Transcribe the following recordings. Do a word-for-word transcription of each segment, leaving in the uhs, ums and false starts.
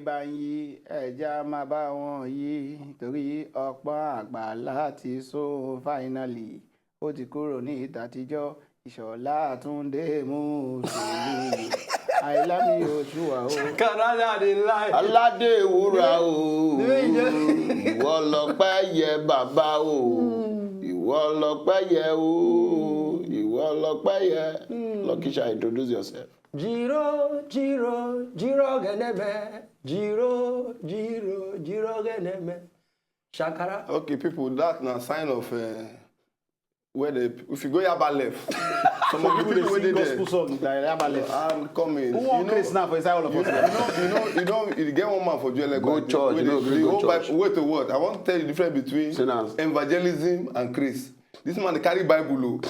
gbà ń yí, ẹ̀já máa bá wọn yí, torí ọpọ́n àgbà láti sún finally. Ó ti kúrò ní ìtàtijọ́, Ìṣọ̀lá Túndé mú sùúrù. Àìlámi Oṣùwà o. Canada dey lie. Aládé ìwúra o, Ìwé ìjẹ́- ìwọ lọ́pẹ́ yẹ bàbá o, ìwọ lọ́pẹ́ yẹ o, ìwọ lọ́pẹ́ yẹ. Lucky Shine, introduce yourself. Jiro, Jiro, Jiro Geneme. Jiro, Jiro, Jiro Geneme. Shakara. Okay, people, that na sign of uh, where the if you go Yaba left, some of the people wey dey Gospel there. Song like Yaba left. I'm coming. Who wan craze now for inside all of You us? know, you know, you know, you get one man for Juele. Go church, you know, go church. Wait, wait a word. I want to tell you the difference between Sinners. evangelism and craze. This man dey carry Bible o.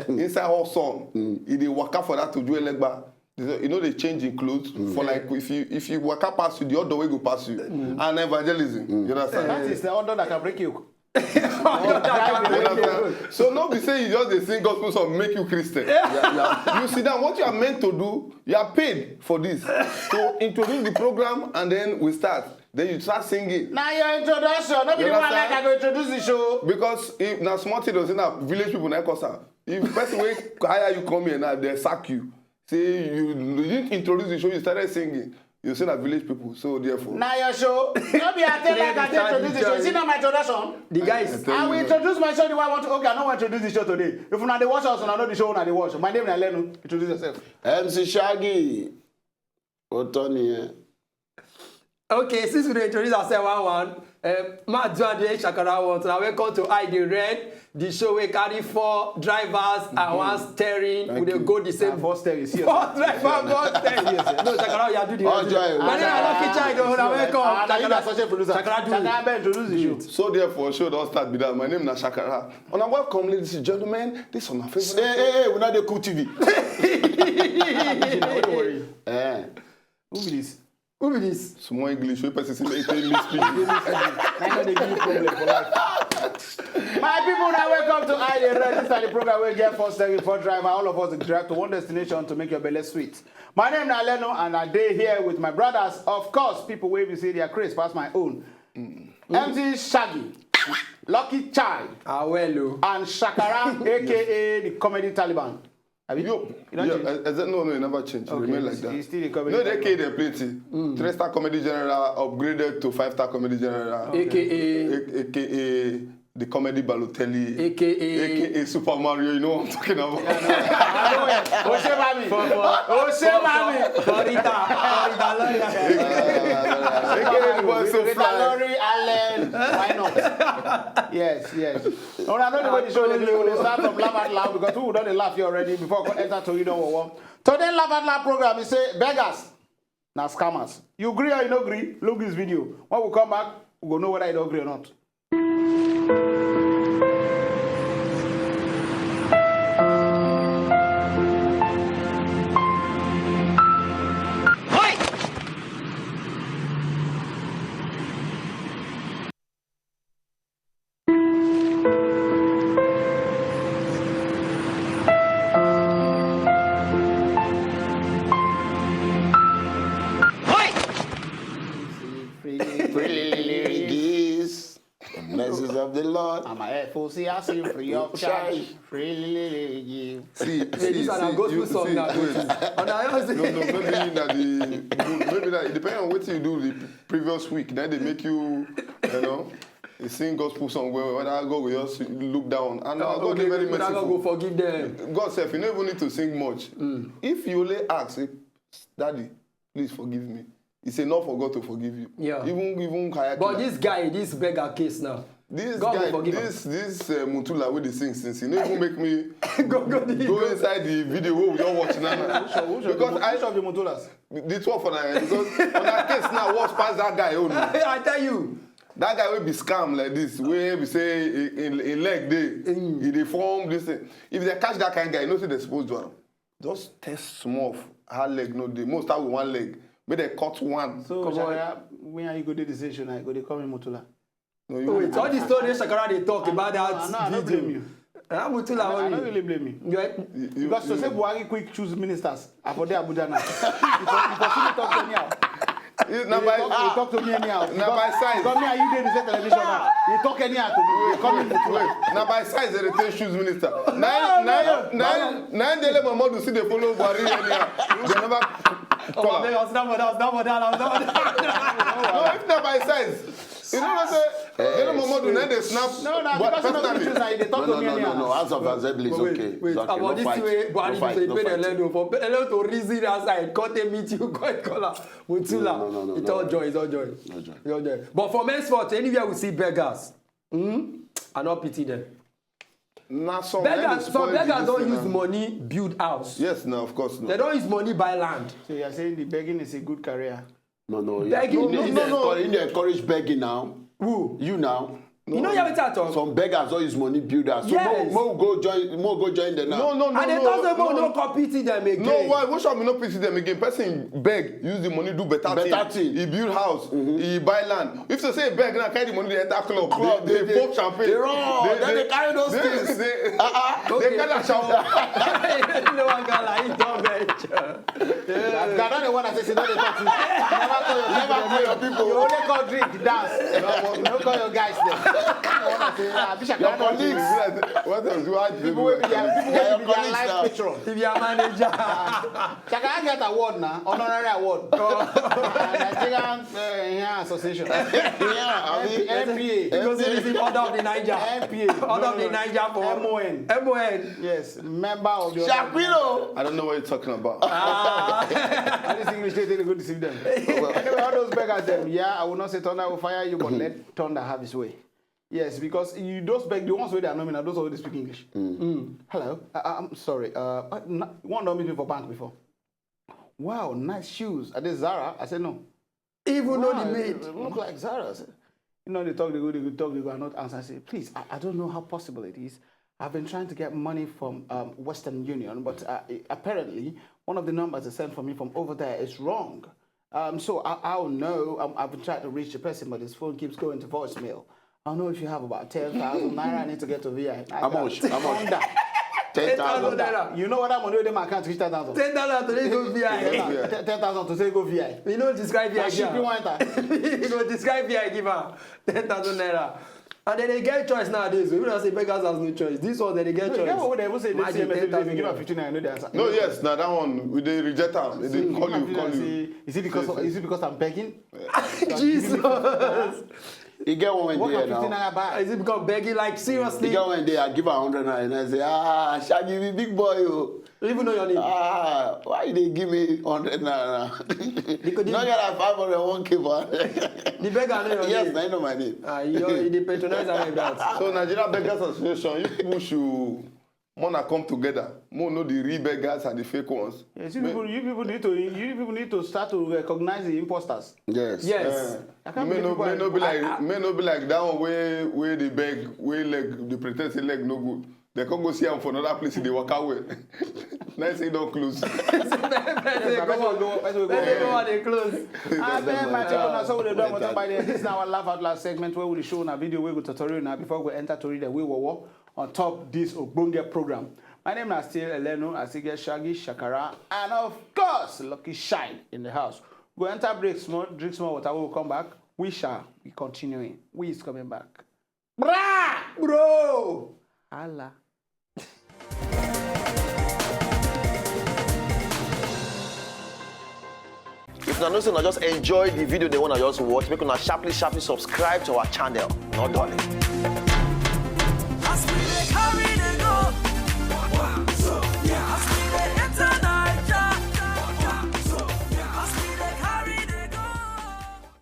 Inside hot sun, he dey waka for that Ojuelegba. You know they change in clothes for like if you if you waka pass you, the other way go pass you. And evangelism, you understand? That is the order that can break you. You understand? So no be say you just dey sing gospel song make you Christian. You sit down. What you are meant to do, you are paid for this to introduce the program, and then we start. Then you start singing. Now your introduction, not be You the one like understand? I go introduce the show. Because if na small thing, say na village people na cause am. If person wey hire you come here now, they sack you. Say you, you didn't introduce the show, you started singing. You say na village people, so therefore. Now your show, not be I tell like I dey introduce the show. You see now my introduction. The guys. I will introduce my show the way I want to. Okay, I no wan introduce the show today. If una dey watch us, una know the show una dey watch. My name na Lenu. Introduce yourself. M C Shaggy, ó tọ́ nìyẹn. Okay, since we dey introduce ourselves one one, uh, Maduade Shakara wants. Now welcome to Eye the Red, the show wey carry four drivers and one steering. We dey go the same. Four steering, see Four driver, four steering. No, Shakara, you do the Ọjọ́ ìwé. My name na Lucky Child. Una welcome. Ah, na you na such a producer. Shakara do. Shakara, abeg introduce the show. So therefore, show don start be that. My name na Shakara. Una welcome, ladies and gentlemen. This one na favorite. Hey, hey, hey, we not dey cool T V. Eh. Who be this? Who be this? Small English, wey person say make e take mix pidgin. Na you dey give problem for life. My people, now welcome to Eye the Red. This is the program wey get four steering, four driver. All of us interact to one destination to make your belly sweet. My name na Leno, and I dey here with my brothers. Of course, people wey be say their craze pass my own. M C Shaggy, Lucky Child, Ah, well, oh. and Shakara, A K A the comedy Taliban. Abi? Yo, You don yeah, change? I, I said no, no, you never change. You Okay, remain like it's- that. it's still the comedy No, they Taliban. K dey plenty. Three star comedy general upgraded to five star comedy general. A K A. A- A K A the comedy Balotelli. A K A. A K A Super Mario. You know what I'm talking about. Oshebami. Oshebami. For Rita. For Rita Lawyer. A K A the boy so Rita fly. Lori Allen. Why not? Yes, yes. Una know the way the show dey go. They start from laugh out loud because who don dey laugh here already before we enter to you don war. Today laugh out loud program is say beggars na scammers. You gree or you no gree? Look this video. When we come back, we go know whether you don gree or not. Freely release the mercies of the Lord. I'm a F O C I C free of charge. Freely give. See, Hey, see, this one see, na gospel you- song see, na. wait. Una just No, no, maybe na the maybe na it depend on wetin you do the previous week. Then they make you, you know, you sing gospel song where whether God will just look down and uh, God Okay, dey very make una go merciful. Forgive them. God sef, you no even need to sing much. If you only ask, say, "Daddy, please forgive me," it's enough for God to forgive you. Yeah. Even even higher. But killer. This guy, this beggar case now. This God will guy, forgive am. This this uh, Mutula wey dey sing since, he no even make me Go, go, the- go inside the video wey we don watch now. now. Which of, which of, Because the, I which of the Mutulas? the two of una, eh, because una case now worse pass that guy own. I tell you. That guy wey be scam like this, wey be say in in leg dey, he dey form this thing. If they catch that kind guy, you know say they suppose do am. Just test small of how leg no dey. Most start with one leg. Make they cut one. So, Come on. Shakara, when are you go do the same show now? You go dey call me Mutula. No, you Oh, wait, all the story Shakara dey talk about that No, no, I don't video. blame you. Ah, Mutula, I don't only. really blame you. You are- you- you- Because to you- say Buhari quick choose ministers, I for there Abuja now. You for, you for see me talk anyhow. You, na by, you talk to me anyhow. Na by size. Come here, you dey the same television now. You talk anyhow to me. You come in with wait. Na by size they take choose minister. Na na na Dele Momodu see dey follow Buhari anyhow. They never call am. No, if na by size, you know what I'm saying? Dele Momodu na dey snap. No, no, because you know the things I dey talk to me anyhow. No, no, no, no. House of Assembly is okay. Wait, about this way, Buhari dey pay the level for level to reason outside. Come dey meet you, come call am. Mutula. No, no, no, no, it's all joy, it's all joy. No joy. It's all joy. But for men's sport, anywhere we see beggars, hmm? I no pity them. Na some beggars, some beggars don use money build house. Yes, now of course. No. They don use money buy land. So you are saying the begging is a good career? No, no, begging. No, no, no, no. You dey encourage begging now. Who? You now. You know, you have it at all. Some beggars don use money build house. So yes. Mo, mo go join, mo go join them now. No, no, no. And they no, talk say mo no, no come pity them again. No, why? Which one we no pity them again? Person beg, use the money, do better, better thing. He build house, mm-hmm. He buy land. If they say beg now, carry the money, they enter club, club, they, they, they pop champagne. They run. They, then they, they carry those they, things. They, uh-uh. They okay. Carry a shower. No one can lie. He don venture. That guy, not the one that says he don't talk to you. Never call your, never call your people. You only call drink, dance. You don't call your guys there. You wanna say, ah, Bishop, your colleagues. What else? Why do people will be their, people will be their life patron. If you are manager. Shaka get award now, honorary award. Uh, Nigerian uh, yeah, Association. Yeah, I mean, N P A. Because it is the order of the Niger. N P A. Order of the Niger for M O N. M O N. Yes, member of the Shaqiri. I don't know what you're talking about. Ah. All this English, they go deceive them. Anyway, all those beggars, them, yeah, I will not say thunder will fire you, but let thunder have his way. Yes, because you those beg the ones where they are nominal, those already speak English. Mm. Hello, I, I'm sorry. Uh, uh, n- one don't meet me for bank before. Wow, nice shoes. Are they Zara? I said no. Even though wow, the maid it look like Zara. I said, you know, they talk, they go, they go talk, they go, and not answer. I say, please, I, I don't know how possible it is. I've been trying to get money from um, Western Union, but uh, apparently one of the numbers they sent for me from over there is wrong. Um, so I, I don't know. Um, I've been trying to reach the person, but his phone keeps going to voicemail. I don't know if you have about ten thousand naira. I need to get to V I. How much? How much? Ten thousand naira. You know what that money wey dey my account reach ten thousand? Ten thousand to say go V I. Ten thousand to say go V I. You know describe V I. Shipping one time. You know describe V I give am ten thousand naira. And then they get choice nowadays. People don't say beggars has no choice. This one, then they get choice. They even say they see message, they give her fifteen naira, no dey answer. No, yes, now that one we dey reject am. They call you, call you. Is it because of, is it because I'm begging? Jesus. E get one day now. Is it because begging? Like seriously? E get one day I give her hundred naira and I say, ah, Shaggy, be big boy, oh. Even know your name. Ah, why you dey give me hundred naira? Because no get like five hundred, one K for the beggar know your yes, name. Yes, I know my name. Ah, you, you dey patronize am like that. So Nigeria Beggars Association, you push you. Mona come together. Mo know the real beggars and the fake ones. Yes, you people, you people need to, you people need to start to recognize the imposters. Yes. Yes. Uh, may no, may no be like, may no be like that one where, where they beg, where leg, they pretend say leg no good. They come go see am for another place in the waka way. Nice say don't close. Person go one, person go one, they close. I beg my people now, so we dey do am by the end. This is our laugh out loud segment where we show una video, we go tutorial now before we enter to read the way we walk on top this ogbonge program. My name na still Elenu, I still get Shaggy, Shakara, and of course, Lucky Shine in the house. We go enter break small, drink small water, we will come back. We shall be continuing. We is coming back. Bra! Bro! Hala. If una know say una just enjoy the video, the one I just watch, make una sharply, sharply subscribe to our channel. No darling.